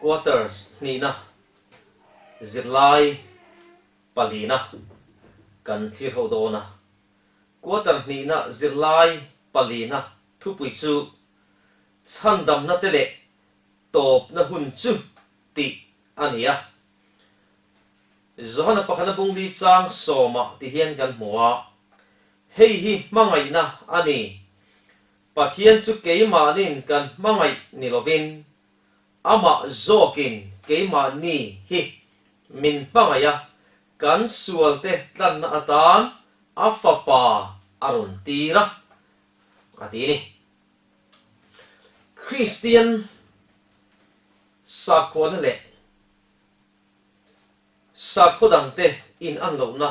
Quarters hnihna zirlai palina kan thlir ho dawn a. Quarter hnihna zirlai palina thupui chu Chhandamna te leh tawpna hun chu tih a ni a. Johana pakhana bungli chang sawmah ti hian kan hmu a, hei hi hmangaihna a ni. Pathian chu keimahnin kan hmangaih ni lovin, amah zawkin keimahni hi min hmangaih a, kan sualte tlanna atan a Fapa a rawn tir a, a ti a ni. Kristian sakhuana leh sakhaw dangte in an lohna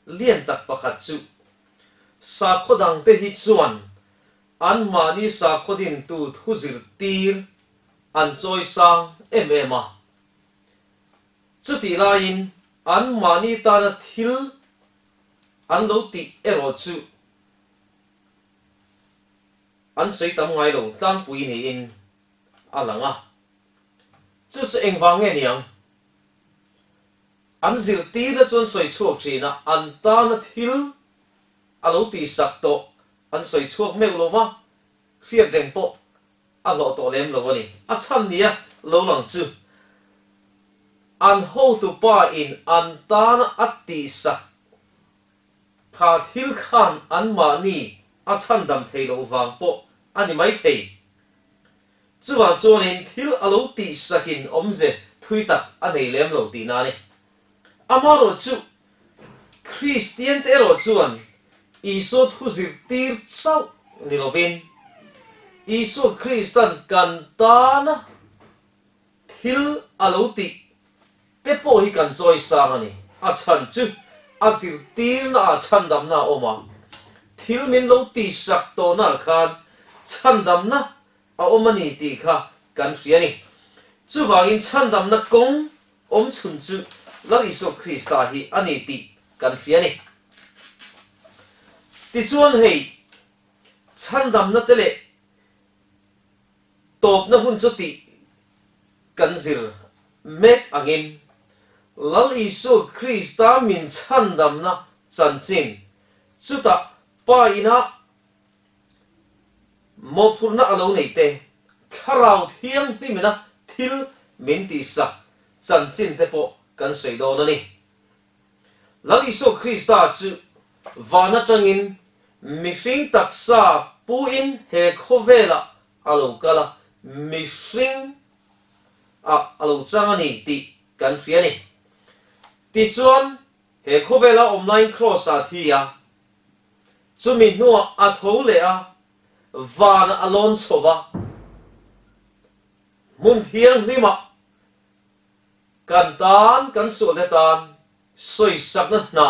lian tak pakhat chu sakhaw dangte hi chuan anmahni sakhaw dintu thu zirtir an chawi sang em em a. Chutih laiin anmahni tana thil an lo tih erawh chu an sawi tam ngai lo tlangpui niin a lang a. Chu chu engvang nge niang? An zirtirna chu an sawi chhuak thin a, an tana thil a lo tihsak tawh an sawi chhuak meuh lo va, hriat reng pawh a hlawh tawh lem lo a ni. A chhan nia lo lang chu an hotupa in an tana a tihsak Kha thil khan anmahni a chhandam thei loh vang pawh a ni mai thei. Chuvang chuanin thil a lo tihsakin awmze thui tak a nei lem lo tihna a ni. Amaherawh chu Kristiante erawh chuan Isua thu zirtir chauh ni lovin Isua Kristan kan tana Thil a lo tih te pawh hi kan chawi sang a ni. A chhan chu a zirtirna ah chhandamna a awm a, thil min lo tihsak tawhna ah khan chhandamna a awm a ni tih kha kan hria a ni. Chuvangin chhandamna kawng awm chhun chu Lal Isua Krista hi a ni tih kan hria a ni. Tichuan hei chhandamna te leh Tawpna hun chu tih kan zir mek angin Lal Isua Krista min chhandamna chanchin chutah Pa inah mawhphurhna a lo neih te, Thlarau Thianghlimina thil min tihsak chanchin te pawh kan sawi dawn a ni. Lal Isua Krista chu van atangin mihring taksa puin he khawvelah a lo kal a, mihring ah a lo chang a ni tih kan hria a ni. Tichuan, he khawvela awm laiin Kraws ah a thi a, chumi hnuah a tho leh a, vanah a lawn chho va, hmun thianghlimah Kan tan, kan sualte tan sawisakna hna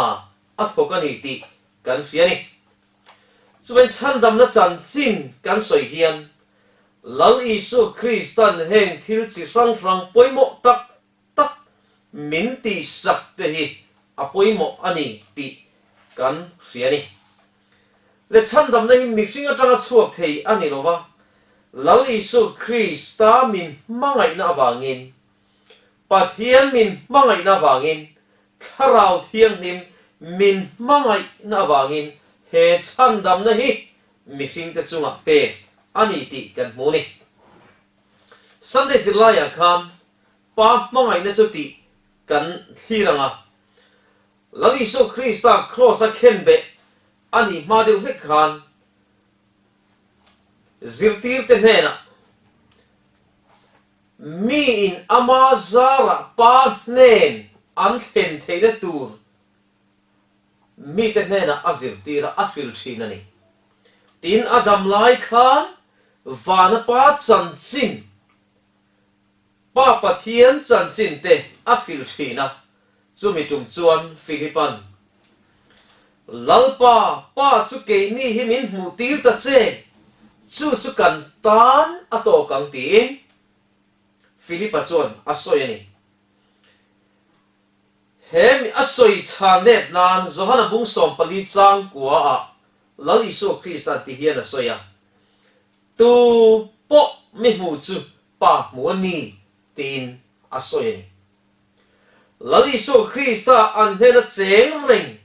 a thawk a ni tih kan hria a ni. Chuvain chhandamna chanchin kan sawi hian Lal Isua Kristan heng thil chi hrang hrang pawimawh tak tak min tihsak te hi a pawimawh a ni tih kan hria a ni. Le chhandamna hi mihring atanga chhuak thei a ni lo va, Lal Isua Krista min hmangaihna avangin, Pathian min hmangaihna avangin, Thlarau Thianghlim min hmangaihna avangin he chhandamna hi mihringte chungah pek a ni tih kan hmu a ni. Sunday zirlaiah khan Pa hmangaihna chu tih kan thlir ang a, Lal Isua Krista Kraws-a khenbeh a nih hma deuh hlek khan zirtirte hnenah miin ama zarah Pa hnen an thlen theihna tur mite hnenah a zirtir a, a hril thin a ni. Tin, a dam lai khan vana Pa chanchin Pa Pathian chanchin te a hrilh thin a, chumi tum chuan Philipa'n, Lalpa, Pa chu keini hi min hmuh tir ta che, chu chu kan tan a tawk ang tiin Philipa chuan a sawi a ni. He mi a sawi chhan let nan Johana bung 14 chang kua ah Lal Isua Krista'n ti hian a sawi a, Tu pawh mi hmuh chu Pa hmu a ni tiin a sawi a ni. Lal Isua Krista an hnena cheng reng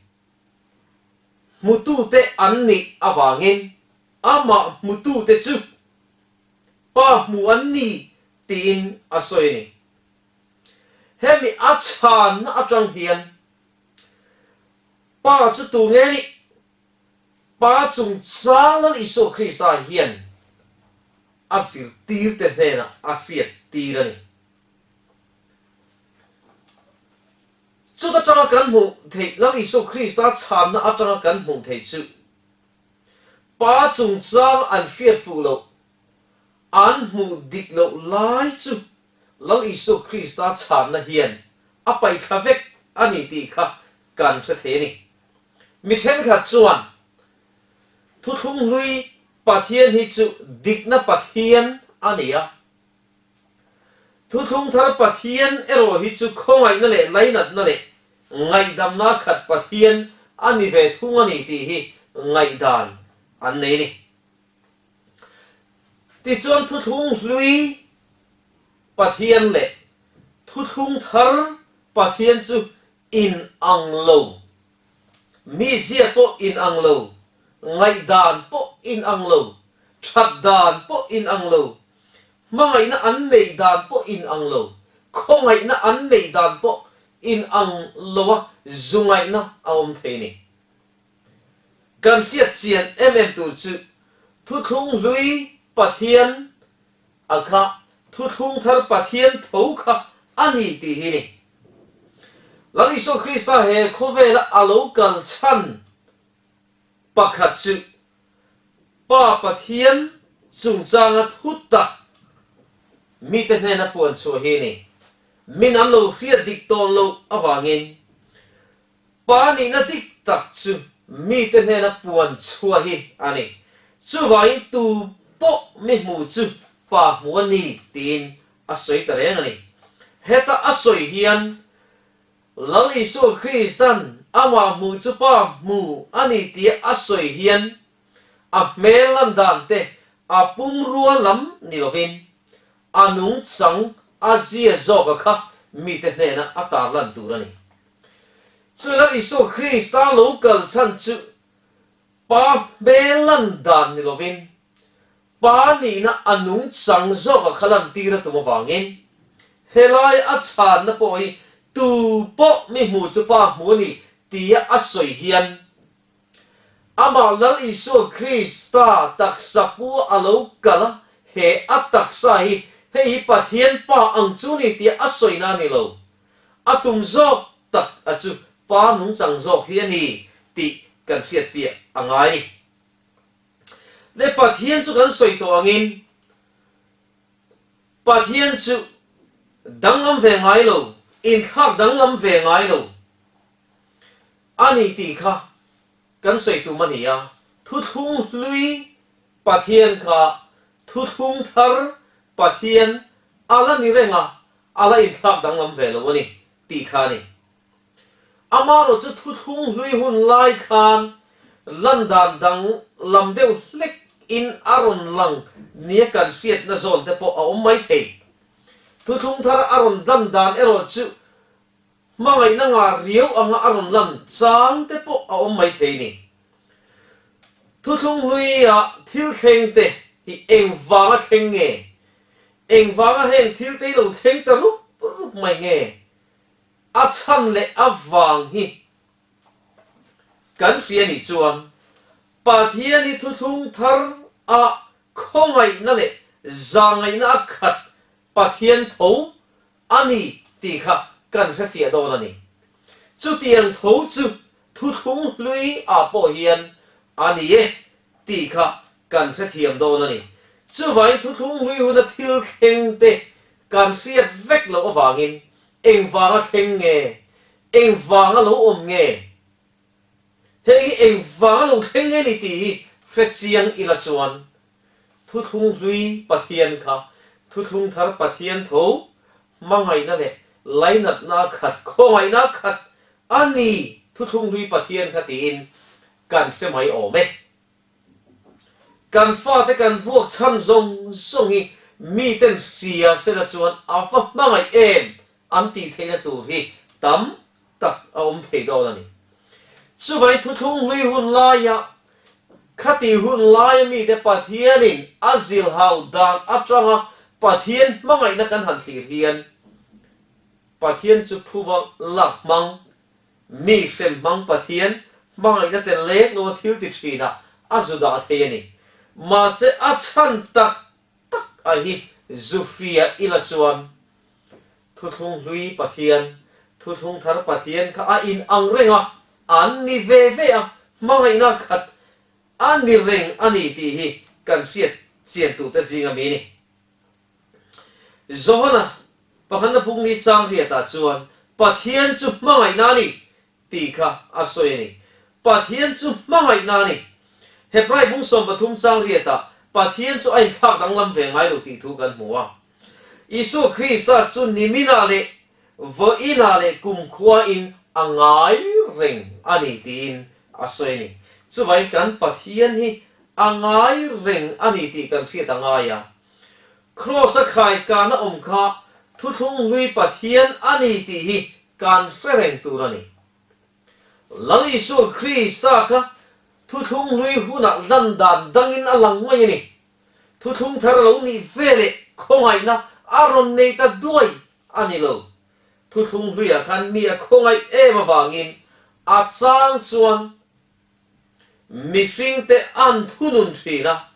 hmutute an nih avangin amah hmutute chu Pa hmu an ni tiin a sawi a ni. Hemi a chhanna atang hian Pa chu tu nge nih? Pa chungchang Lal Isua Krista hian a zirtirte hnenah a hriattir a ni. Chut atanga kan hmuh theih Lal Isua Krista chhanna atanga kan hmuh theih chu Pa chungchang an hriat fuh loh, an hmuh dik loh lai chu Lal Isua Krista chhanna hian a paihthla vek a ni tih kha kan hre thei a ni. Mi thenkhat chuan Thuthlung hlui Pathian hi chu dikna Pathian a ni a. Thuthlung thar Pathian erawh hi chu khawngaihna leh lainatna leh ngaihdamna khat Pathian a ni ve thung a ni tih hi ngaihdan an nei a ni. Tichuan Thuthlung hlui Pathian leh Thuthlung thar Pathian chu in ang lo, mizia pawh in ang lo, ngaihdan pawh in ang lo, that dan pawh in ang lo, hmangaihna an neih dan pawh in ang lo, khawngaihna an neih dan pawh in ang lo a zu ngaihna a awm thei ni. Kan hriat chian em em tur chu Thuthlung hlui Pathian A kha Thuthlung Thar Pathian tho kha a ni tih hi ni. Lal Isua Krista he khawvela a lo kal chhan pakhat chu Pa Pathian chungchanga thu tak mite hnena puan chhuah hi ni. Min an lo hriat dik tawn loh avangin Pa nihna dik tak chu mite hnena puan chhuah hi a ni. Chuvangin tu pawh mi hmu chu pa hmu a ni tiin a sawi ta reng a ni. Heta a sawi hian Lal Isua Kristan amah hmu chu pa hmu a ni tia a sawi hian a hmel lan dan te a pumrua lam ni lovin a nungchang a zia zawka kha mite hnena a tarlan tur a ni. Chu Lal Isua Krista lo kal chhan chu Pa hmel lan dan ni lovin, Pa nihna a nungchang zawka kha lantir a tum avangin, helai a chhanna pawh hi tu pawh mi hmu chu Pa hmu a ni tia a sawi hian, Amah Lal Isua Krista taksa pu a lo kal a, he a taksa hi hei hi Pathian Pa ang chu ni tia a sawina a ni lo. A tum zawk tak a chu Pa nungchang zawk hi a ni tih kan hriatfiah a ngai ni. Le Pathian chu kan sawi tawh angin Pathian chu danglam ve ngai lo, inthlak danglam ve ngai lo a ni tih kha kan sawi tum a ni a. Thuthlung hlui Pathian kha thuthlung thar Pathian a la ni reng a, a la inthlak danglam ve lo a ni tih kha a ni. Amaherawh chu thuthlung hlui hun lai khan lan dan dang lam deuh hlek in a rawn lang nia kan hriatna zawn te pawh a awm mai thei. Thuthlung thar a rawn lan dan erawh chu Hmangaihna ngah riau anga a rawn lan chang te pawh a awm mai thei ni. Thuthlung hluia thil thleng te hi engvanga thleng nge? Engvanga heng thil te hi lo thleng ta rup rup mai nge? A chhan leh a vang hi kan hria nih chuan Pathian hi thuthlung thar ah khawngaihna leh zahngaihna a khat Pathian tho a ni tih kha kan hrefiah dawn a ni. Chutiang tho chu thuthlung hlui ah pawh hian a ni e tih kha kan hrethiam dawn a ni. Chuvangin thuthlung hlui huna thil thleng te kan hriat vek loh avangin engvanga thleng nge, engvanga lo awm nge, heng hi engvanga lo thleng nge ni tih hi hrechiang ila chuan Thuthlung hlui Pathian kha Thuthlung thar Pathian tho hmangaihna leh lainatna khat, khawngaihna khat a ni Thuthlung hlui Pathian kha tiin kan hre mai awm e. Kan fate kan vuak chhan zawng zawng hi miten hria sela chuan a va hmangaih em an tih theihna tur hi tam tak a awm thei dawn a ni. Chuvai thuthlung hlui hun laia khati hun laia mite Pathianin a zilhau dan atanga Pathian hmangaihna kan han thlir hian Pathian chu phuba lak hmang, mi hrem hmang Pathian hmangaihna tel lek lo a thil ti thinah a zu dah thei a ni. Mahse a chhan tak tak a hi zu hria ila chuan Thuthlung hlui Pathian, Thuthlung thar Pathian kha a in ang reng a, an ni ve ve a, hmangaihna khat a ni reng a ni tih hi kan hriat chian turte zinga mi ni. Johana pakhatna bukni chang riatah chuan Pathian chu hmangaihna a ni tih kha a sawi a ni. Pathian chu hmangaihna a ni. Hebrai bung 13 chang riatah Pathian chu a inthlak danglam ve ngai lo tih thu kan hmu a. Isua Krista chu niminah leh vawiinah leh kumkhuain a ngai reng a ni tiin a sawi a ni. Chuvangin kan Pathian hi a ngai reng a ni tih kan hriat a ngai a. Kraws-a khaikana awm kha thuthlung hlui Pathian a ni tih hi kan hre reng tur a ni. Lal Isua Krista kha thuthlung hlui hunah lan dan dangin a lang mai a ni. Thuthlung thar a lo nih ve leh khawngaihna a rawn nei ta duai a ni lo. Thuthlung hluiah khan mi a khawngaih em avangin a chang chuan Mihringte an thunun thin a,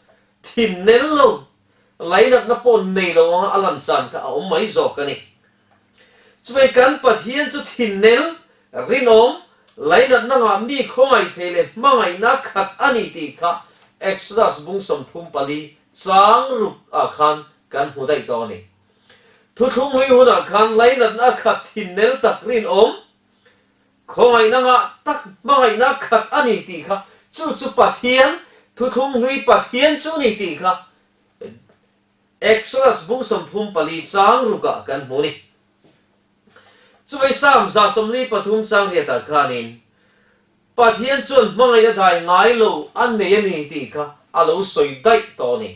thin nel lo, lainatna pawh nei lo anga a lan chan kha a awm mai zawk a ni. Chuvei kan Pathian chu thin nel, rinawm, lainatna ngah mi khawngaih thei leh hmangaihna khat a ni tih kha Exodus bung 34 chang ruk ah khan kan hmu daih tawh a ni. Thuthlung hlui hunah khan lainatna a khat thin nel tak rinawm, Khawngaihna ngah tak hmangaihna khat a ni tih kha chu chu Pathian thuthlung hlui Pathian chu ni tih kha Exodus bung 34 chang rukah kan hmu ni. Chuvei Psalm 143 chang riatah khanin Pathian chuan hmangaihna dai ngai lo a nei a ni tih kha a lo sawi daih tawh a ni.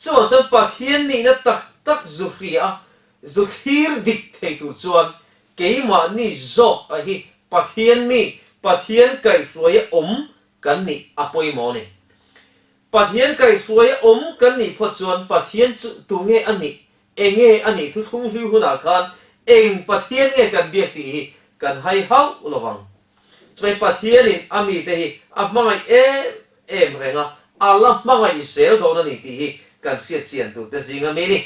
Chuvang chuan Pathian nihna tak tak zu hria a, zu thlir dik thei tur chuan keimahni zawk a hi Pathian mi, Pathian kaihhruaia awm kan nih a pawimawh a ni. Pathian kaihhruaia awm kan nih phawt chuan Pathian chu tunge a nih, enge a nih thuthlung hlui hunah khan eng Pathian nge kan biak tih hi kan hai hauh lo vang. Chuvei Pathianin a mite hi a hmangaih em em reng a, a la hmangaih zel dawn a ni tih hi kan hriat chian turte zinga mi ni.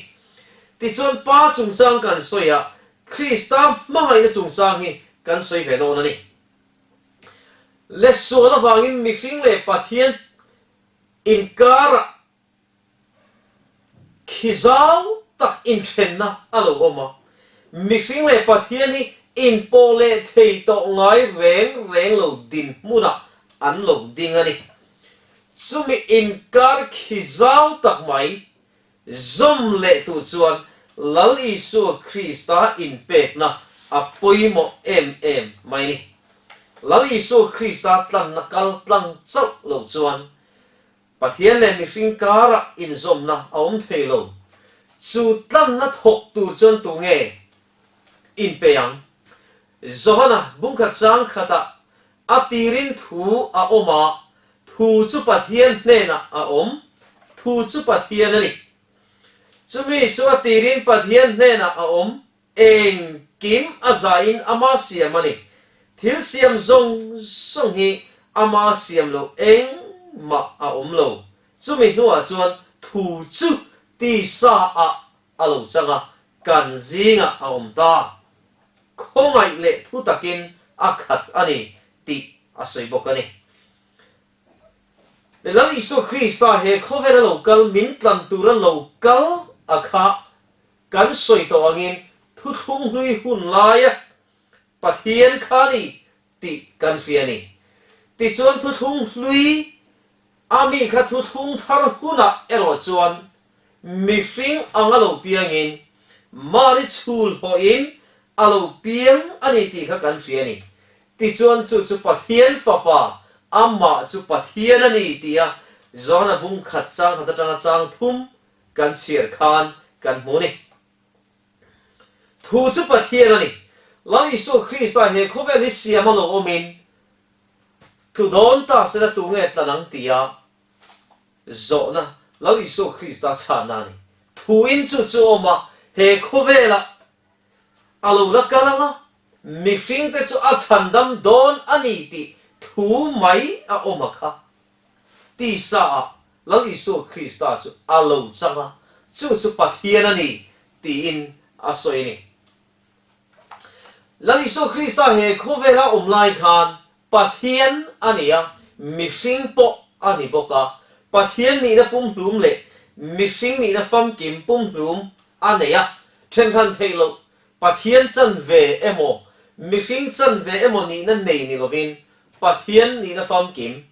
Tichuan Pa chungchang kan sawi a, Krista hmangaihna chungchang hi kan sawi ve dawn a ni. Le sual avangin mihring leh Pathian inkarah Khi zau tak inthenna a lo awm a, mihring leh Pathian hi inpawh leh thei tawh ngai reng reng lo dinhmunah an lo ding a ni. Chumi inkar khi zau tak mai zawm leh tur chuan Lal Isua Krista inpekna a pawimawh em em mai a ni. Lal Isua Krista tlanna kal tlang chauh lo chuan Pathian leh mihring karah inzawmna a awm thei lo. Chu tlanna thawk tur chuan tu nge inpe ang? Johana bungkhat chang khatah a tirin thu a awm a, thu chu Pathian hnenah a awm, thu chu Pathian a ni. Chumi chu a tirin Pathian hnenah a awm, Engkim a zaiin ama siam a ni. Thil siam zawng zawng hi ama siam loh engmah a awm lo. Chumi hnuah chuan thu chu tisa ah a lo chang a, kan zingah a awm ta. Khawngaih leh thu takin a khat a ni tih a sawi bawk a ni. Lal Isua Krista he khawvela lo kal min tlan tura lo kal a kha Kan sawi tawh angin thuthlung hlui hun laia Pathian kha ni tih kan hria a ni. Tichuan thuthlung hlui a mi kha thuthlung thar hunah erawh chuan mihring ang a lo piangin Mari chhul hawhin a lo piang a ni tih kha kan hria a ni. Tichuan chu chu Pathian Fapa, amah chu Pathian a ni tia Johana bung khat chang khat atanga chang thum. kan chhiar khan kan hmu a ni. Thu chu Pathian a ni. Lal Isua Krista he khawvel hi siam a lo awmin tlu dawn ta sela tu nge tlan ang tia zawhna Lal Isua Krista chhanna a ni. Thuin chu chu awm a, he khawvelah a lo la kal ang a, mihringte chu a chhandam dawn a ni tih thu mai a awm a kha. Tisa ah Lal Isua Krista chu a lo chang a, chu chu Pathian a ni tiin a sawi a ni. Lal Isua Krista he khawvela awm lai khan Pathian a ni a, mihring pawh a ni bawk a. Pathian nihna pumhlum leh mihring nihna famkim pumhlum a nei a, thenhran theih loh Pathian chanve emaw, mihring chanve emaw nihna nei ni lovin Pathian nihna famkim,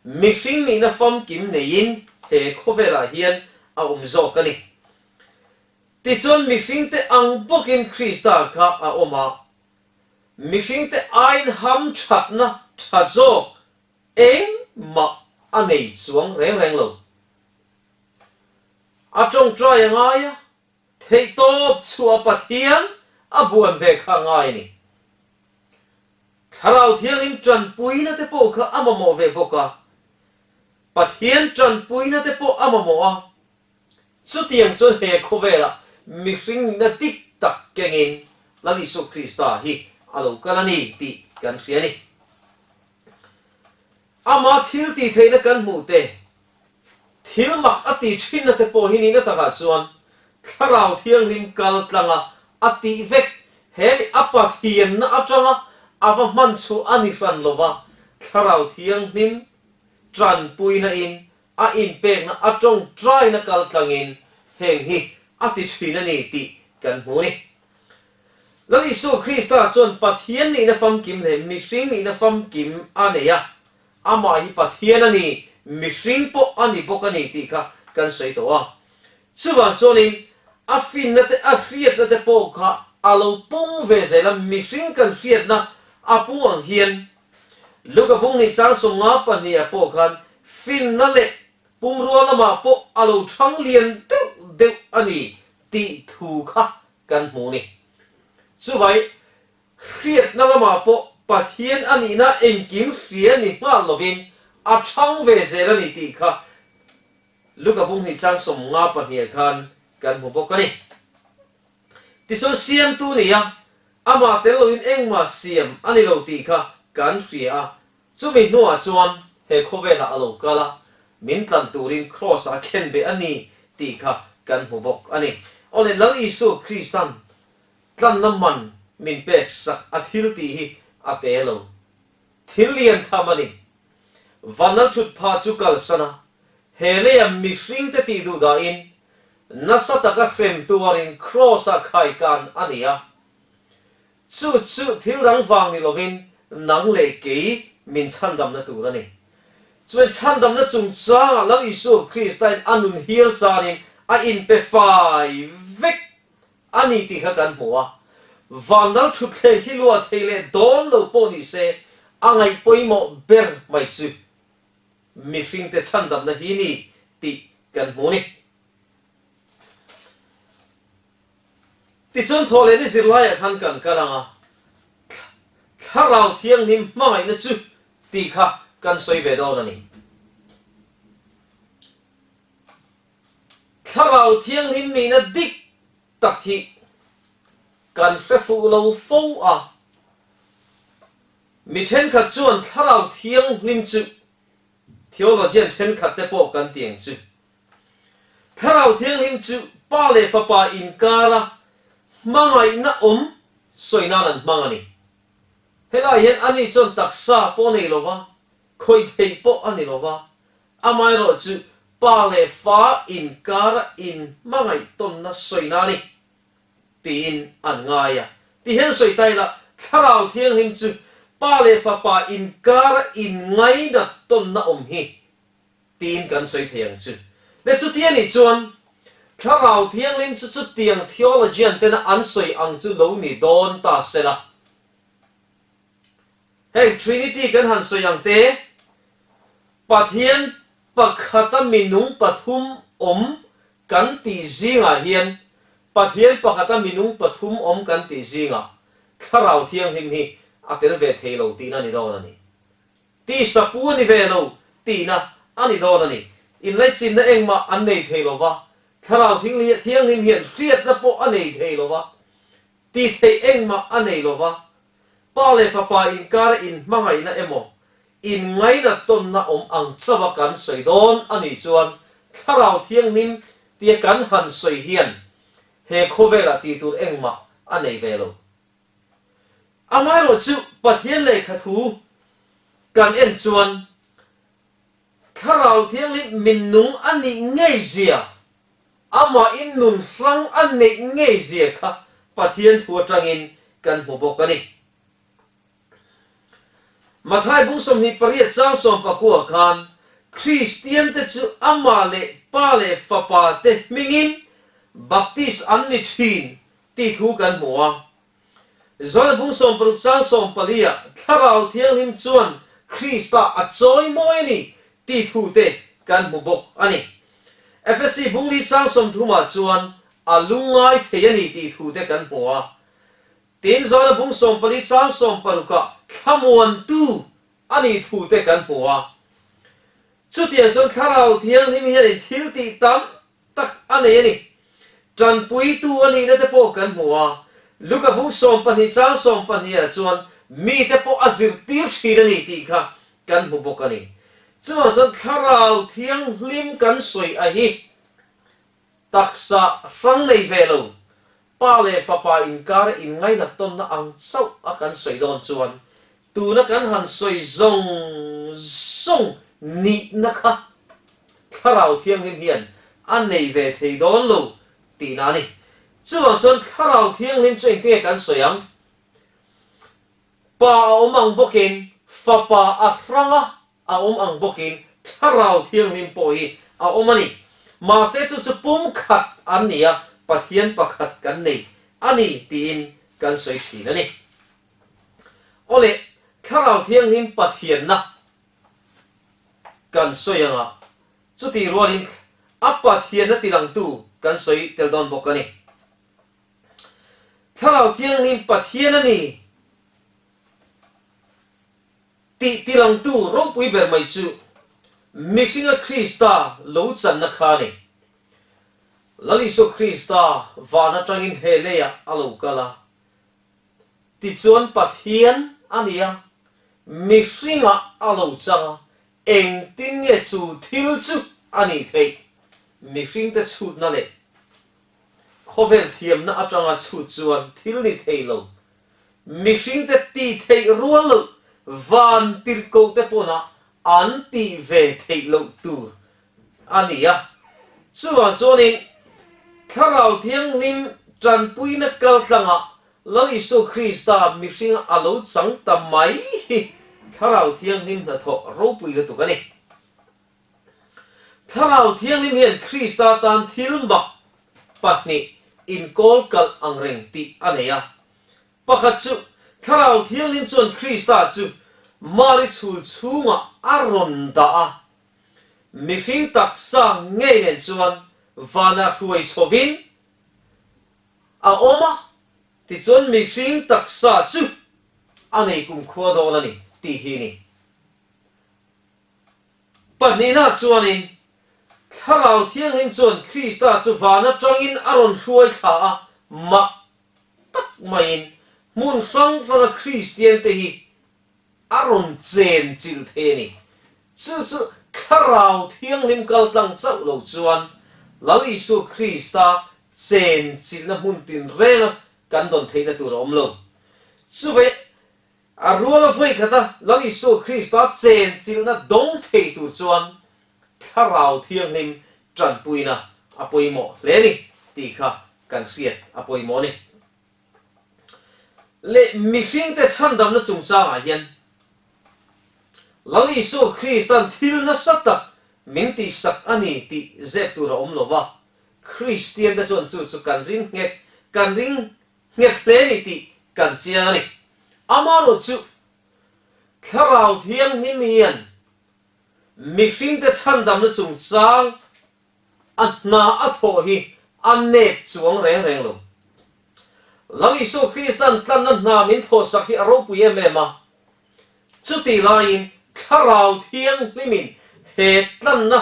mihring nihna famkim neiin he khawvelah hian a awm zawk a ni. Tichuan mihringte ang bawkin Krista kha a awm a, mihringte aiin hamthatna tha zawk engmah a nei chuang reng reng lo. A tawngtai a ngai a, Theihtawp chhuah Pathian a buan ve kha ngai a ni. Thlarau Thianghlim tanpuina te pawh kha a mamawh ve bawk a, Pathian tanpuina te pawh a mamawh a. Chutiang chuan he khawvelah mihring nihna dik tak kengin Lal Isua Krista hi a lo kal a ni tih kan hria a ni. Ama thil tih theihna kan hmuh te, thil mak a tih thinna te pawh hi nihna takah chuan Thlarau Thianghlim kal tlanga a tih vek he mi a Pathianna atanga a va hman chhuah a ni hran lova, Thlarau Thianghlim tanpuina in a inpekna a tawngtaina kal tlangin heng hi a ti thin a ni tih kan hmu a ni. Lal Isua Krista chuan Pathian nihna famkim leh mihring nihna famkim a nei a, amah hi Pathian a ni, mihring pawh a ni bawk a ni tih kha kan sawi tawh a. Chuvang chuanin a finna te a hriatna te pawh kha a lo pung ve zel a, mihring kan hriatna a pung ang hian Luka bung nih chang 52 ah pawh khan finna leh pumrua lamah pawh a lo thang lian deuh deuh a ni tih thu kha kan hmu ni. Chuvai, hriatna lamah pawh Pathian a nihna engkim hria ni nghal lovin a chhang ve zel a ni tih kha Luka bung hnih chang 52 ah khan kan hmu bawk a ni. Tichuan siamtu ni a, amah tel loin engmah siam a ni lo tih kha kan hria a, Chumi hnuah chuan he khawvelah a lo kal a, min tlan turin Kraws-ah a khen beh a ni tih kha kan hmu bawk a ni. Awle, Lal Isu Kristan tlanna man min pek sak a thil tih hi a pe lo. Thil lian tham a ni. Vanlal thut pha chu kalsan a, he leia mihringte tih duh dahin nasa taka hrem tuarin Kraws-ah khaikan a ni a. Chu chu thil dang vang ni lovin nang leh kei min chhandamna tur a ni. Chuan chhandamna chungchangah Lal Isua Kristain a nun hial chanin a inpe fai vek a ni tih kha kan hmu a. Vanlal thutthleng hi luah thei leh dawn lo pawh ni se a ngaih pawimawh ber mai chu mihringte chhandamna hi ni tih kan hmu a ni. Tichuan thaw leh ni zirlaiah khan kan kal ang a, Thlarau Thianghlim hmangaihna chu tih kha kan sawi ve dawn a ni. Thlarau Thianghlim nihna dik tak hi kan hre fuh lo fo a, mi thenkhat chuan Thlarau Thianghlim chu theologian thenkhat te pawh kan ti ang chu. Thlarau Thianghlim chu Pa leh Fapa inkara hmangaihna awm sawi nan an hmang a ni. Helaiah hian ani chuan taksa pawh a nei lo va, khawih theih pawh a ni lo va, amaherawh chu Pa leh Fa inkara inhmangaih tawnna sawi na a ni tiin an ngai a. Ti hian sawi ta ila, Thlarau Thianghlim chu Pa leh Fapa inkara inngainat tawnna awm hi Tiin kan sawi thei ang chu. Le chuti a nih chuan Thlarau Thianghlim chu chutiang theologian tena an sawi ang chu lo ni dawn ta se la. Heng Trinity kan han sawi ang te, Pathian pakhata minung pathum awm. kan tih zingah hian Pathian pakhata minung pathum awm kan tih zingah Thlarau Thianghlim hi a tel ve thei lo tihna a ni dawn a ni. Tisa pu a ni ve lo tihna a ni dawn a ni. Inlaichinna engmah an nei thei lo va, Thlarau Thianghlim hian hriatna pawh a nei thei lo va, tih theih engmah a nei lo va, Pa leh Fapa inkara inhmangaihna emaw, inngainat tawnna awm ang chauha kan sawi dawn a nih chuan Thlarau Thianghlim tia kan han sawi hian he khawvelah tih tur engmah a nei ve lo. Amaherawh chu Pathian lehkha thu kan en chuan Thlarau Thianghlim min nung a nih ngei zia, amahin nun hrang a neih ngei zia kha Pathian thu atangin kan hmu bawk a ni. Mathai bung 28 chang 19 khan Kristiante chu amah leh Pa leh Fapa te hmingin baptis an ni thin tih thu kan hmu a. Johana bung 60 chang 14 ah Thlarau Thianghlim chuan Krista a chawi mawi a ni tih thu te kan hmu bawk a ni. Efesi bung li chang 30 ah chuan a lungngai thei a ni tih thu te kan hmu a. Tin, Johana bung 14 chang 60 ah thlamuantu a nih thu te kan hmu a. Chutiang chuan Thlarau Thianghlim hianin thil tih tam tak a nei a ni. Tanpuitu a nihna te pawh kan hmu a, Luka bung 12 chang 12 ah chuan mite pawh a zirtir thin a ni tih kha kan hmu bawk a ni. Chuvang chuan Thlarau Thianghlim kan sawi a hi taksa hrang nei ve lo, Pa leh Fapa inkara inngainat tawnna ang chauh a kan sawi dawn chuan Tuna kan han sawi zawng zawng nihna kha Thlarau Thianghlim hian a nei ve thei dawn lo tihna a ni. Chuvang chuan Thlarau Thianghlim chu engtinge kan sawi ang? Pa a awm ang bawkin, Fapa a hrang a, a awm ang bawkin Thlarau Thianghlim pawh hi a awm a ni. Mahse chu chu pumkhat an ni a, Pathian pakhat kan nei a ni tiin kan sawi thin a ni. Awle, Thlarau Thianghlim Pathianna kan sawi anga, chutih rualin a Pathianna tilangtu kan sawi tel dawn bawk a ni. Thlarau Thianghlim Pathian a ni tih tilangtu ropui ber mai chu mihringa Krista lo channa kha a ni. Lal Isua Krista van atangin he leiah a lo kal a, Tichuan Pathian a ni a, mihringah a lo chang a, engtin nge chu thil chu a nih theih? Mihringte chhutna leh khawvel thiamna atanga chhut chuan thil ni thei lo, mihringte tih theih rual loh van tirhkohte pawnah an tih ve theih loh tur a ni a. Chuvang chuanin Thlarau Thianghlim tanpuina kaltlangah Lal Isua Krista mihringa a lo chang ta mai hi Thlarau Thianghlim hnathawh ropui lutuk a ni. Thlarau Thianghlim hian Krista tan thil mak pahnih inkawl kalh angreng tih a nei a. Pakhat chu, Thlarau Thianghlim chuan Krista chu Mari chhul chhungah a rawn dah a. Mihring taksa ngei nen chuan vanah hruai chhovin a awm a, tichuan mihring taksa chu a nei kumkhua dawn a ni tih hi ni. Pahnihna chuanin Thlarau Thianghlim chuan Krista chu van atangin a rawn hruai thla a, mak tak maiin hmun hrang hranga Kristiante hi a rawn chen chilh thei a ni. Chu chu Thlarau Thianghlim kal tlang chauh lo chuan Lal Isua Krista chen chilhna hmun tinrenga kan dawn theihna tur a awm lo. Chuvei a ruala vawi khata Lal Isua Krista chen chilhna dawng thei tur chuan Thlarau Thianghlim tanpuina a pawimawh hle a ni tih kha kan hriat a pawimawh a ni. Leh mihringte chhandamna chungchangah hian Lal Isua Krista'n thil nasa tak min tihsak a ni tih zep tur a awm lo va, Kristiante chuan chu chu kan ring nghet, kan ring nghet hle a ni tih kan chiang a ni. Amaherawh chu Thlarau Thianghlim hian mihringte chhandamna chungchang. A hna a thawh hi a nep chuang reng reng lo. Lal Isua Krista'n tlanna hna min thawhsak hi a ropui em em a. Chutih laiin Thlarau Thianghlimin he tlanna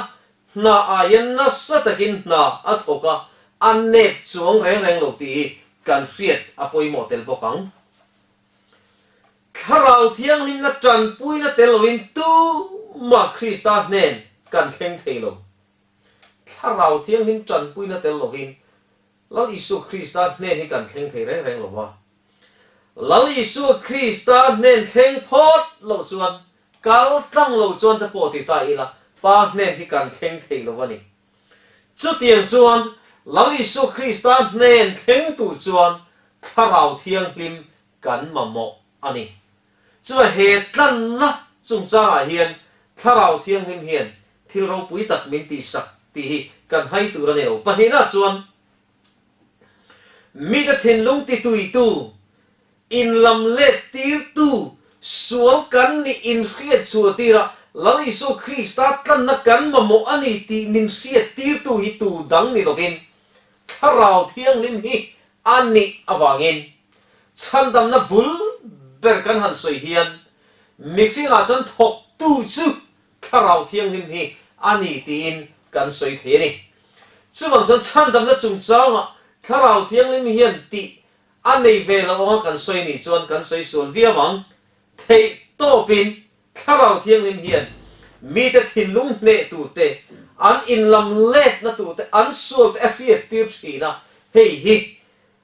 hna aia nasa takin hna a thawk a, a nep chuang reng reng lo tih hi kan hriat a pawimawh tel bawk ang. Thlarau Thianghlimna tanpuina tel loin tumah Krista hnen kan thleng thei lo. Thlarau Thianghlim tanpuina tel lovin Lal Isua Krista hnen hi kan thleng thei reng reng lo va. Lal Isua Krista hnen thleng phawt loh chuan, kal tlang lo chuan te pawh ti ta ila, Pa hnen hi kan thleng thei lo a ni. Chutiang chuan Lal Isua Krista hnen thleng tur chuan Thlarau Thianghlim kan mamawh a ni. Chuan he tlanna chungchangah hian Thlarau Thianghlim hian thil ropui tak min tihsak tih hi kan hai tur a ni lo. Pahnihna chuan mite thinlung tituitu, inlam let tirtu, sual kan nih inhriat chhuah tira Lal Isua Krista tlanna kan mamawh a ni tih min hriat tirtu hi tu dang ni lovin Thlarau Thianghlim hi a nih avangin chhandamna bul ber kan han sawi hian mihringah chuan thawktu chu Thlarau Thianghlim hi a ni tiin kan sawi thei a ni. Chuvang chuan chhandamna chungchangah Thlarau Thianghlim hian tih a nei ve lo anga kan sawi nih chuan kan sawi sual viau ang. Theih tawpin Thlarau Thianghlim hian mite thinlung hneh tur te, an inlam letna tur te, an sual te a hriat tir thin a, hei hi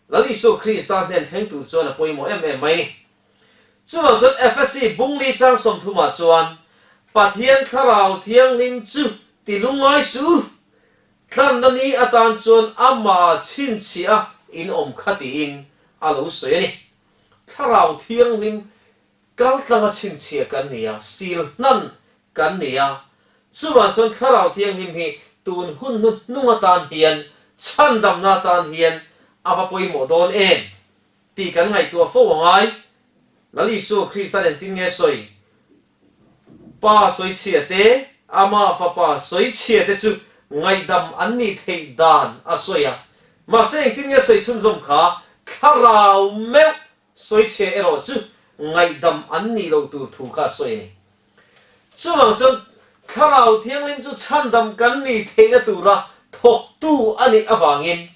Lal Isua Krista hnen thleng tur chuan a pawimawh em em mai a ni. Chuvang chuan Efesi bungli chang sawmthumah chuan, Pathian Thlarau Thianghlim chu ti lungngai suh, tlanna ni atan chuan amah chhinchhiah a inawm kha tiin a lo sawi a ni. Thlarau Thianghlim kaltlanga chhinchhiah kan ni a, sil hnan kan ni a. Chuvang chuan Thlarau Thianghlim hi tun hun hnu hnung atan hian, chhandamna atan hian a va pawimawh dawn em? Tih kan ngaihtuah fo a ngai. Lal Isua Krista nen tin nge sawi? Pa sawichhia te, Ama Fapa sawichhia te chu ngaihdam an nih theih dan a sawi a. Mahse engtin nge sawi chhunzawm kha? Thlarau meuh sawichhia erawh chu ngaihdam an nih loh tur thu kha a sawi a ni. Chuvang chuan Thlarau Thianghlim chu chhandam kan nih theihna tura thawktu a nih avangin,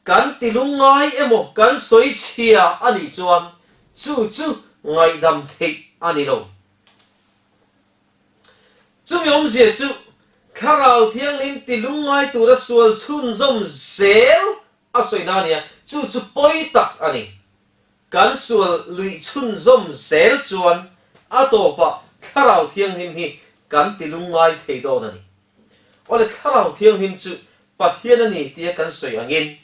Kan ti lungngai emaw kan sawi chhia a nih chuan chu chu ngaihdam theih a ni lo. Chumi awmzia chu Thlarau Thianghlim ti lungngai tura sual chhunzawm zel a sawina a nia, chu chu pawi tak a ni. Kan sual luih chhunzawm zel chuan a tawpah Thlarau Thianghlim hi kan ti lungngai thei dawn a ni. Awle Thlarau Thianghlim chu Pathian a ni tia kan sawi angin,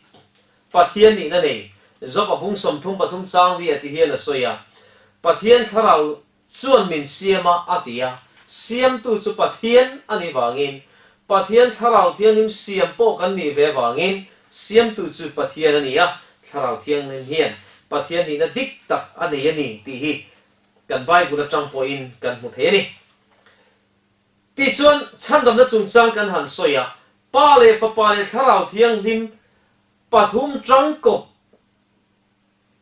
Pathian nihna nei Job a bung 33 chang li a ti hian a sawi a, Pathian Thlarau chuan min siam a a ti a, siamtu chu Pathian a nih vangin, Pathian Thlarau Thianghlim siam pawh kan nih ve vangin siamtu chu Pathian a ni a, Thlarau Thianghlim hian Pathian nihna dik tak a nei a ni tih hi kan Bible atang pawhin kan hmu thei a ni. Tichuan, chhandamna chungchang kan han sawi a, Pa leh Fapa leh Thlarau Thianghlim pathum tangkawp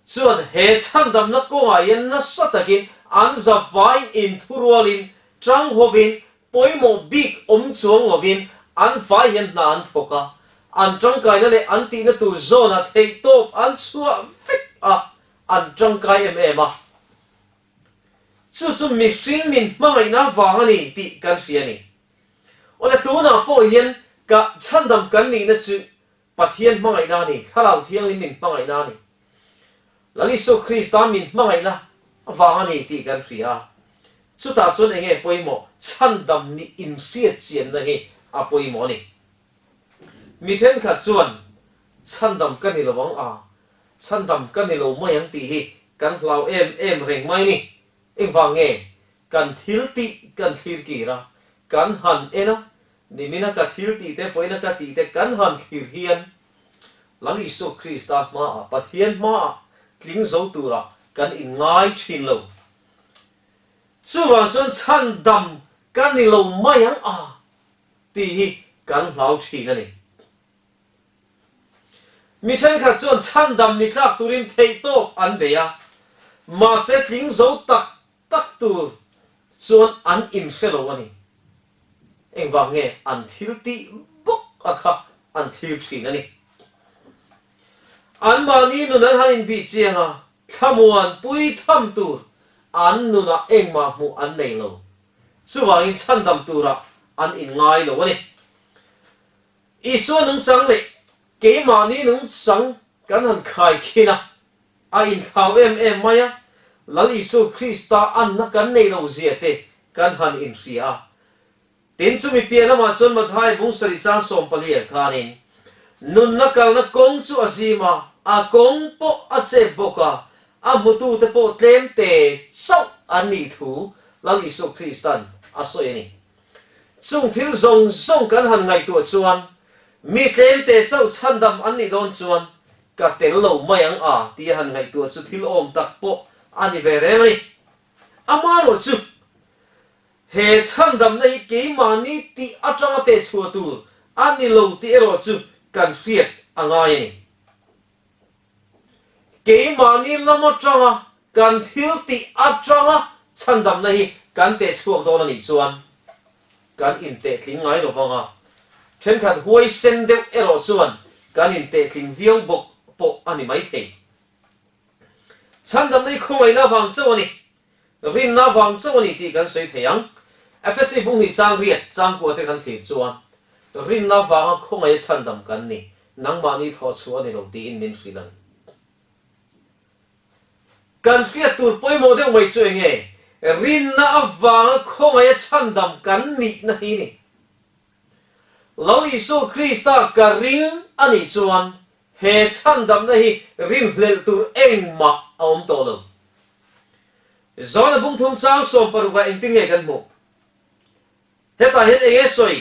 chuan he chhandamna kawngah hian nasa takin an zavaiin inthurualin, tanghovin, pawimawh bik awm chuang lovin an vai hian hna an thawk a, an tangkaina leh an tihna tur zawnah theihtawp an chhuah vek a, an tangkai em em a. Chu chu mihring min hmangaihna vang a ni tih kan hria a ni. Awle tunah pawh hian ka chhandam kan nihna chu Pathian hmangaihna a ni, Thlarau Thianghlim min hmangaihna a ni. Lal Isua Krista min hmangaihna vang a ni tih kan hria a. Chutah chuan eng nge pawimawh? Chhandam nih inhriat chianna hi a pawimawh a ni. Mi thenkhat chuan chhandam ka ni lo ang a, chhandam ka ni lo mai ang tih hi kan hlau em em reng mai ni. Engvang nge kan thil tih kan thlir kir a, kan han en a, nimina ka thil tih te, vawiina ka tih te kan han thlir hian Lal Isua Krista hmaah, Pathian hmaah tling zo turah kan inngai thin lo. Chuvang chuan chhandam ka ni lo mai ang a tih hi. kan hlau thin a ni. Mi thenkhat chuan chhandam ni tlak turin theihtawp an bei a, mahse tling zo tak tak tur chuan an inhre lo a ni. Engvang nge an thil tih bawk a kha an thlir thin a ni. Anmahni nun an han inbih chiang a, thlamuan pui tham tur an nunah engmah hmuh an nei lo. Chuvangin chhandam turah an inngai lo a ni. Isua nungchang leh keimahni nungchang kan han khai khin a, a inthlau em em mai a, Lal Isu Krista anna kan nei lo zia te kan han inhria a. Tin chumi piah lamah chuan Mathai bung sarih chang 14 ah khanin, Nunna kalna kawng chu a zim a, a kawng pawh a chep bawk a, a hmutute pawh tlem te chauh an nih thu Lal Isu Kristan a sawi a ni. Chung thil zawng zawng kan han ngaihtuah chuan mi tlemte chauh chhandam an nih dawn chuan ka tel lo mai ang a tih a han ngaihtuah chu thil awm tak pawh a ni ve reng a ni. Amaherawh chu he chhandamna hi keimahni tih atanga tehchhuah tur a ni lo tih erawh chu kan hriat a ngai a ni. Keimahni lam atanga kan thil tih atanga chhandamna hi kan teh chhuak dawn a nih chuan kan intehtling ngai lo vang a, thenkhat huaisen deuh erawh chuan kan intehtling viau bawk pawh a ni maithei. Chhandamna hi khawngaihna vang chauh a ni. Rinna vang chauh a ni tih kan sawi thei ang. Efesi bung hnih chang riat changkua te kan thlir chuan, Rinna vanga khawngaih a chhandam kan ni, nangmahni thawh chhuah a ni lo tiin min hrilh a ni. Kan hriat tur pawimawh deuh mai chu eng nge? Rinna avanga khawngaih a chhandam kan nihna hi ni. Lal Isu Krista ka ring a nih chuan he chhandamna hi rinhlelh tur engmah a awm tawh lo. Zawna bung thum chang 16 ah engtin nge kan hmuh? Hetah hian eng nge sawi?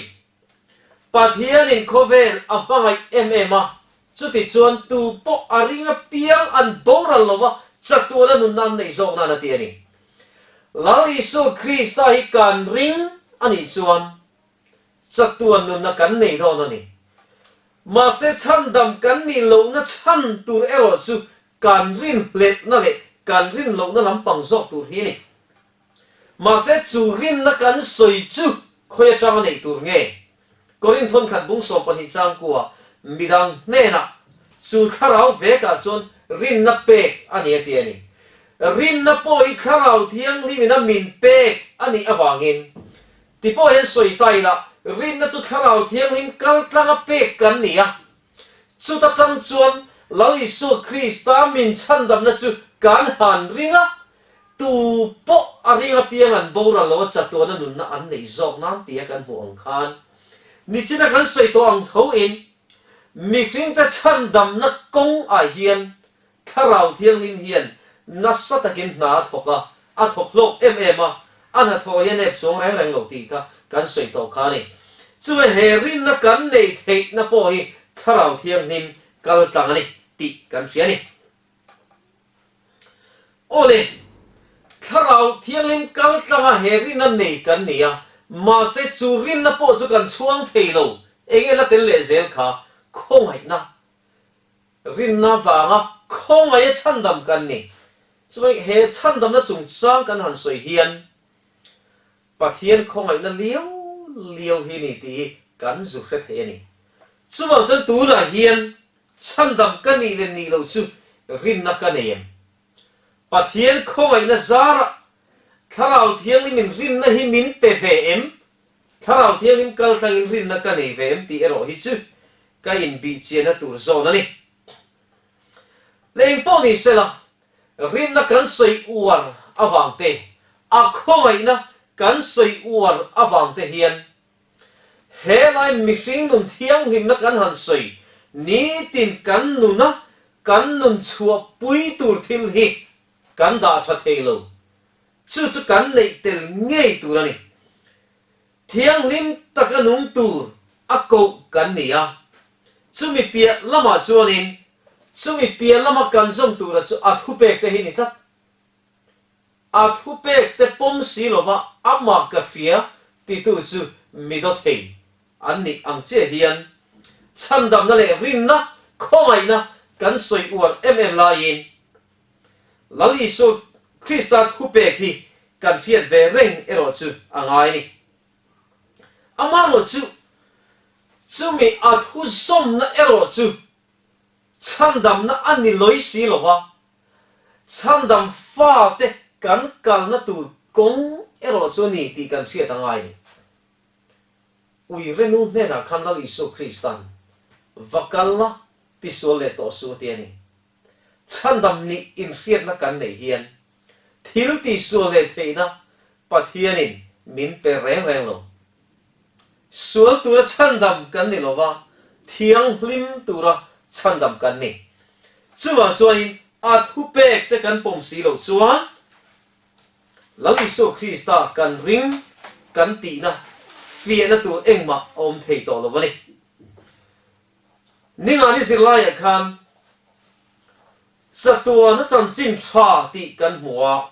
Pathianin khawvel a hmangaih em em a, chuti chuan tu pawh a ring apiang an boral lo va, chatuana nunna an neih zawk nan a ti a ni. Lal Isu Krista hi kan ring a nih chuan chatuan nunna kan nei dawn a ni. Mahse chhandam kan nih lohna chhan tur erawh chu kan rinhlelhna leh kan rin lohna lampang zawk tur hi a ni. Mahse chu rinna kan sawi chu khawi atanga neih tur nge? Korinth thawnkhat bung 12 changkua midang hnenah chu thlarau vekah chuan rinna pek a ni a ti a ni. Rinna pawh hi thlarau thianghlim in a min pek a nih avangin Ti pawh hian sawi ta ila, rinna chu Thlarau Thianghlim kal tlanga pek kan ni a. Chuta tang chuan Lal Isua Krista min chhandamna chu kan han ring a, tu pawh a ring apiang an boral lo a chatuana nunna an neih zawk nan tia kan hmuh ang khan nichina kan sawi tawh ang tho in mihringte chhandamna kawng ah hian Thlarau Thianghlim hian nasa takin hna a thawk a, a thawk hlawk em em a, a hnathawh hi a nep chuang reng reng lo tih kha kan sawi tawh kha a ni. Chuve he rinna kan neih theihna pawh hi Thlarau Thianghlim kal tlang a ni tih kan hria a ni. Awle, Thlarau Thianghlim kal tlanga he rinna nei kan ni a, mahse chu rinna pawh chu kan chhuang thei lo, enge la tel leh zel kha khawngaihna Rinna vanga khawngaih a chhandam kan ni. Chuvangin he chhandamna chungchang kan han sawi hian Pathian khawngaihna liau liau hi ni tih hi kan zu hre thei a ni. Chuvang chuan tunah hian chhandam ka nih leh nih loh chu rinna ka nei em? Pathian khawngaihna zarah Thlarau Thianghlimin rinna hi min pe ve em? Thlarau Thianghlim kal tlangin rinna ka nei ve em tih erawh hi chu ka inbihchianna tur zawn a ni. Le engpawh ni sela, rinna kan sawi uar avang te, a khawngaihna kan sawi uar avang te hian he lai mihring nun thianghlimna kan han sawi nitin kan nuna kan nun chhuah pui tur thil hi kan dah tha thei lo. Chu chu kan neih tel ngei tur a ni. Thianghlim taka nung tur a koh kan ni a, chumi piah lamah chuanin chumi piah lama kan zawm tura chu a thupek te hi ni tlat. A thupek te pawm si lova amah ka hria titu chu mi dawt thei. an nih ang chiah hian chhandamna leh rinna khawngaihna kan sawi uar em em laiin Lal Isua Krista thupek hi kan hriat ve reng erawh chu a ngai a ni. Amaherawhchu chumi a thuzawmna erawh chu Chhandamna a ni lawi si lo va, chhandam fate kan kalna tur kawng erawh chu a ni tih kan hriat a ngai a ni. Uirenu hnenah khan Lal Isua Kristan, Va kal la, tisual leh tawh suh a ti a ni. Chhandam nih inhriatna kan neih hian thil tihsual leh theihna Pathianin min pe reng reng lo. Sual tura chhandam kan ni lova, thianghlim tura chhandam kan ni. Chuvang chuanin a thupek te kan pawm si loh chuan Lal Isua Krista kan ring kan tihna fiahna tur engmah a awm thei tawh lo a ni. Ningani zirlaiah khan Chatuana chanchin tha tih kan hmu a.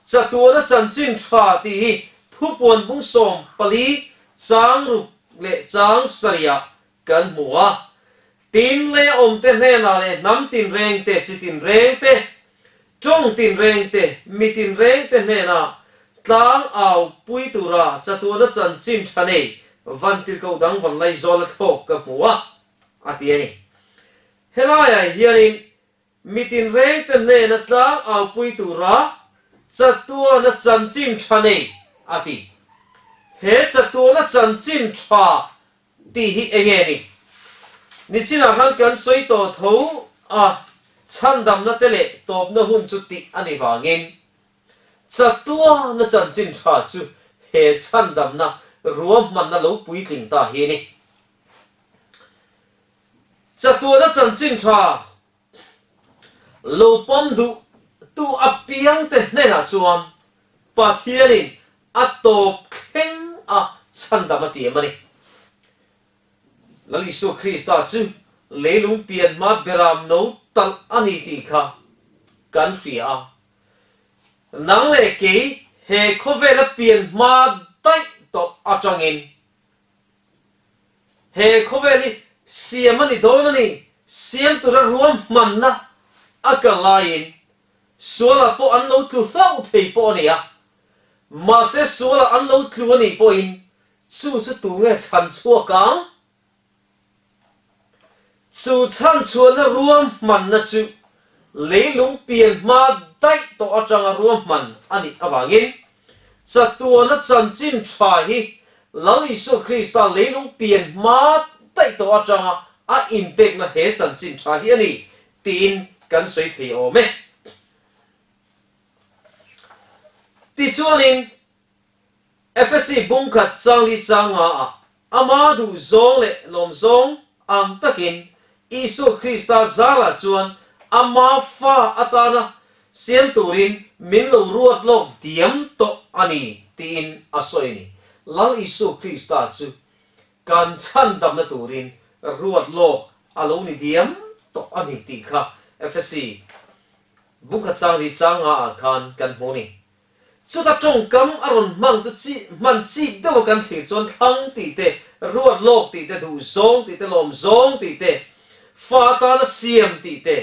Chatuana chanchin tha tih hi thupuan bung 14 chang ruk leh chang sarihah kan hmu a. Tin leh awmte hnenah leh hnam tinreng te, chi tinreng te, tawng tinreng te, mi tinreng te hnenah tlang au pui tura chatuana chanchin tha nei vantirhkoh dang vanlaizawla thlawk ka hmu a, a ti a ni. Helaiah hianin mi tinrengte hnena tlang aupui tura chatuana chanchin tha nei a ti. He chatuana chanchin tha tih hi enge ni? Nichinah khan kan sawi tawh tho a, chhandamna te leh tawpna hun chu tih a ni vangin chatuana chanchin tha chu he chhandamna ruahmanna lo puitling ta hi a ni. Chatuana chanchin tha lo pawm duh tu apiangte hnenah chuan Pathianin a tawp thleng a chhandam a tiam a ni. Lal Isua Krista chu leilung pian hma beram no talh a ni tih kha kan hria a. Nang leh kei he khawvela pian hma daih tawh atangin He khawvel hi siam a ni dawn a ni, siam tura ruahmanna a kal laiin sualah pawh an lo tlu hlauh thei pawh a ni a, mahse sualah an lo tlu a nih pawhin chu chu tu nge chhan chhuak ang? Chu chhanchhuahna ruahmanna chu leilung pian hma daih tawh atanga ruahman a nih avangin chatuana chanchin tha hi Lal Isua Krista leilung pian hma daih tawh atanga a inpekna he chanchin tha hi a ni tiin kan sawi thei awm e. Tichuanin Efesi bungkhat changli changa ah Ama duhzawng leh lawmzawng ang takin Isua Krista zarah chuan ama fa atana siam turin min lo ruat lawk diam tawh a ni tiin a sawi a ni. Lal Isua Krista chu kan chhandamna turin ruat lawk a lo ni diam tawh a ni tih kha Efesi bungkhat changli changa ah khan kan hmu a ni. Chuta tawngkam a rawn hmang chu chi hman chik deuha kan thlir chuan thlang tih te, ruat lawk tih te, duh zawng tih te, lawm zawng tih te, fa atana siam tih te,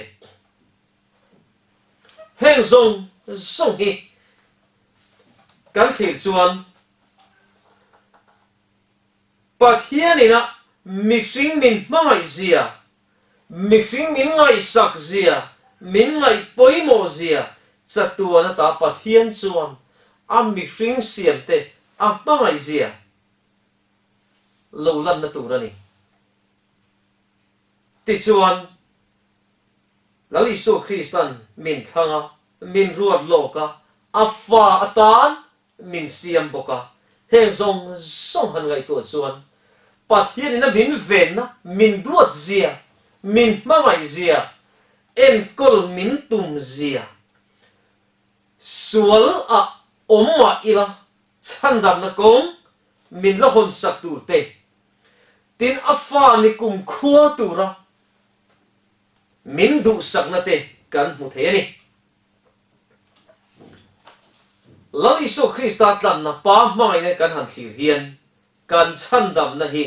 heng zawng zawng hi kan thlir chuan Pathianina mihring min hmangaih zia Mihring min ngaihsak zia, min ngaih pawimawh zia chatuan ata Pathian chuan a mihring siamte a hmangaih zia lo lanna tur a ni. Tichuan, Lal Isua Kristan min thlang a, min ruat lawk a, a fa atan min siam bawk a, heng zawng zawng han ngaihtuah chuan Pathianin a min venna, min duat zia, min hmangaih zia, enkawl min tum zia, sual ah awm mah ila chhandamna kawng min la hawn sak tur te, tin a fa ni kumkhua tura min duhsakna te kan hmu thei a ni. Lal Isua Krista tlanna Pa hmangaihna kan han thlir hian. Kan chhandamna hi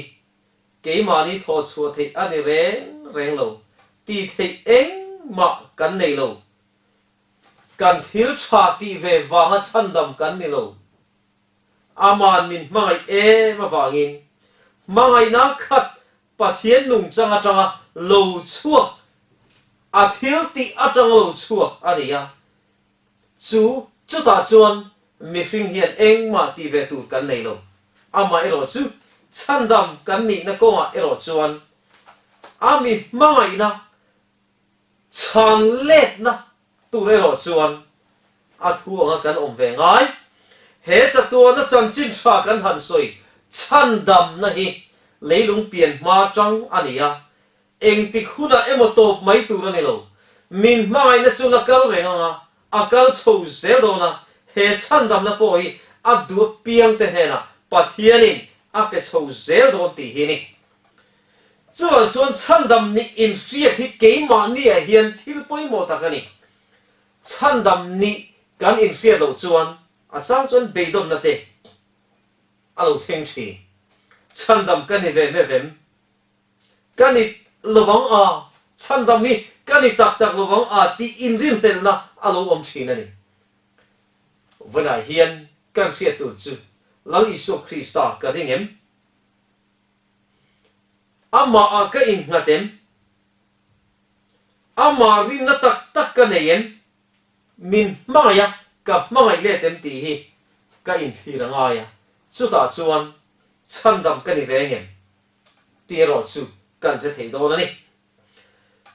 keimahni thawh chhuah theih a ni reng reng lo, tih theih engmah kan nei lo. Kan thil tha tih ve vanga chhandam kan ni lo. Aman min hmangaih em avangin hmangaihna khat Pathian nungchang atanga lo chhuak, a thil tih atanga lo chhuak a ni a. Chu chutah chuan mihring hian engmah tih ve tur kan nei lo. Amaherawh chu chhandam kan nihna kawngah erawh chuan a mi hmangaihna chhan letna tur erawh chuan a thu anga kan awm ve ngai. He chatuana chanchin tha kan han sawi chhandamna hi leilung pian hma tang a ni a, Engtik hunah emaw tawp mai tur a ni lo. Min hmangaihna chu la kal reng ang a, a kal chho zel dawn a, he chhandamna pawh hi a duh apiangte hnenah Pathianin a pe chho zel dawn tih hi a ni. Chuvang chuan chhandam nih inhriat hi keimahniah hian thil pawimawh tak a ni. Chhandam nih kan inhriat loh chuan a chang chuan beidawnna te a lo thleng thin. Chhandam ka ni ve mevem Ka ni lovang a, chhandam hi ka ni tak tak lovang a tih inrinhlelhna a lo awm thin a ni. Vawiinah hian kan hriat tur chu Lal Isua Krista ka ring em? Amahah ka innghat em? Amah rinna tak tak ka nei em? Min hmangaih a, ka hmangaih let em tih hi ka inthlir a ngai a, chutah chuan chhandam ka ni ve ngem? Tih erawh chu kan hre thei dawn a ni.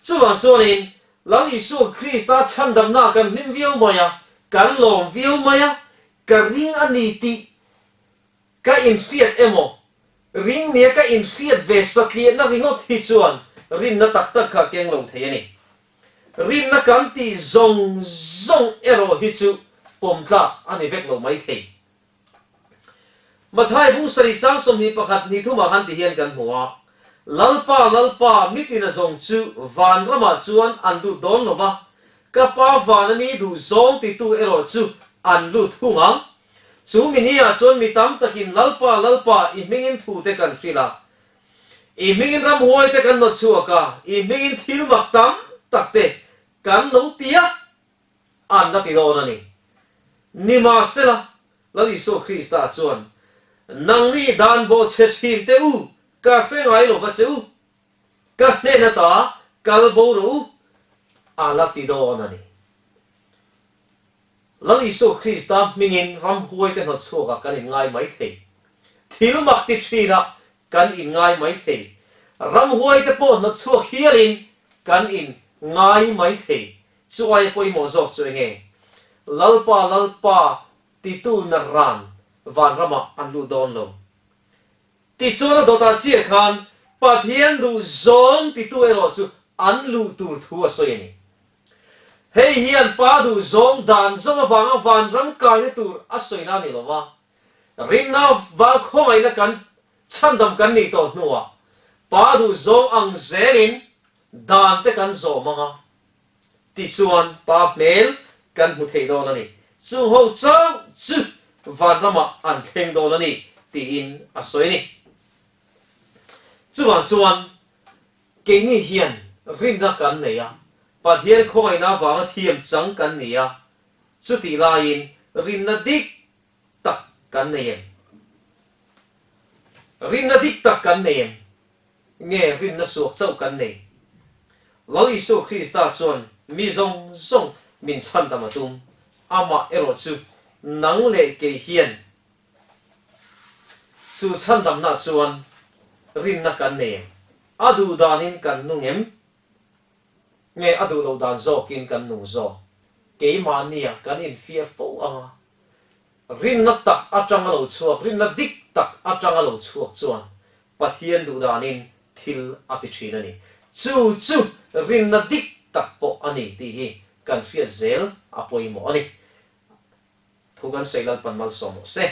Chuvang chuanin Lal Isua Krista chhandamnaah kan hlim viau mai a, kan lawm viau mai a, ka ring a ni tih ka inhriat emaw, ring nia ka inhriat ve satliahna ringawt hi chuan rinna tak tak kha keng lo thei a ni. Rinna kan tih zawng zawng erawh hi chu pawmtlak a ni vek lo mai thei. Mathai bung sarih chang 21 hnih thumah khan ti hian kan hmu a, Lalpa, Lalpa, mitin a zawng chu van ramah chuan an lut dawn lo va, ka Pa van a mi duh zawng titu erawh chu an lut hung ang. Chu mi ni-ah chuan mi tam takin Lalpa, Lalpa, i hmingin thute kan hrilh a, i hmingin ramhuaite kan nawt chhuak a, i hmingin thil mak tam takte kan lo ti a. An la ti dawn a ni. Nimahsela, Lal Isua Krista chuan, Nangni dan bawhchhe thin teh u, ka hre ngai lo va che u, ka hnen ata kal bo rawh u, a la ti dawn a ni. Lal Isua Krista hmingin ramhuaite hnawtchhuakah kan inngai mai thei. Thil mak ti thinah kan inngai mai thei. Ramhuaite pawh hnawtchhuak hialin kan inngai mai thei. Chu aia pawimawh zawk chu enge? Lalpa, Lalpa titu na ran vanramah an luh dawn lo. Tichuan a dawtah chiah khan Pathian duh zawng titu erawh chu an luh tur thu a sawi a ni. Hei hian Pa duh zawng dan zawng avanga vanram kaina tur a sawina a ni lo va, rinna val khawngaihna kan chhandam kan nih tawh hnuah Pa duh zawng ang zelin dan te kan zawm ang a, Tichuan pa hmel kan hmu thei dawn a ni. Chung ho chauh chu vanramah an thleng dawn a ni, tiin a sawi a ni. Chuvang chuan keini hian rinna kan nei a, Pathian khawngaihna avanga thiam chang kan ni a, chutih laiin rinna dik tak kan nei em? Rinna dik tak kan nei em? Nge rinna suak chauh kan nei? Lal Isua Krista chuan mi zawng zawng min chhandam a tum. Amah erawh chu nang leh kei hian chu chhandamna chuan rinna kan nei em? A duh danin kan nung em? Nge a duh loh dan zawkin kan nung zawk? Keimahnia kan infiah fo ang a, rinna tak atanga lo chhuak, rinna dik tak atanga lo chhuak chuan Pathian duh danin thil a ti thin a ni. Chu chu rinna dik tak pawh a ni tih hi kan hriat zel a pawimawh a ni. Thu kan sawi Lalpan malsawm rawh se.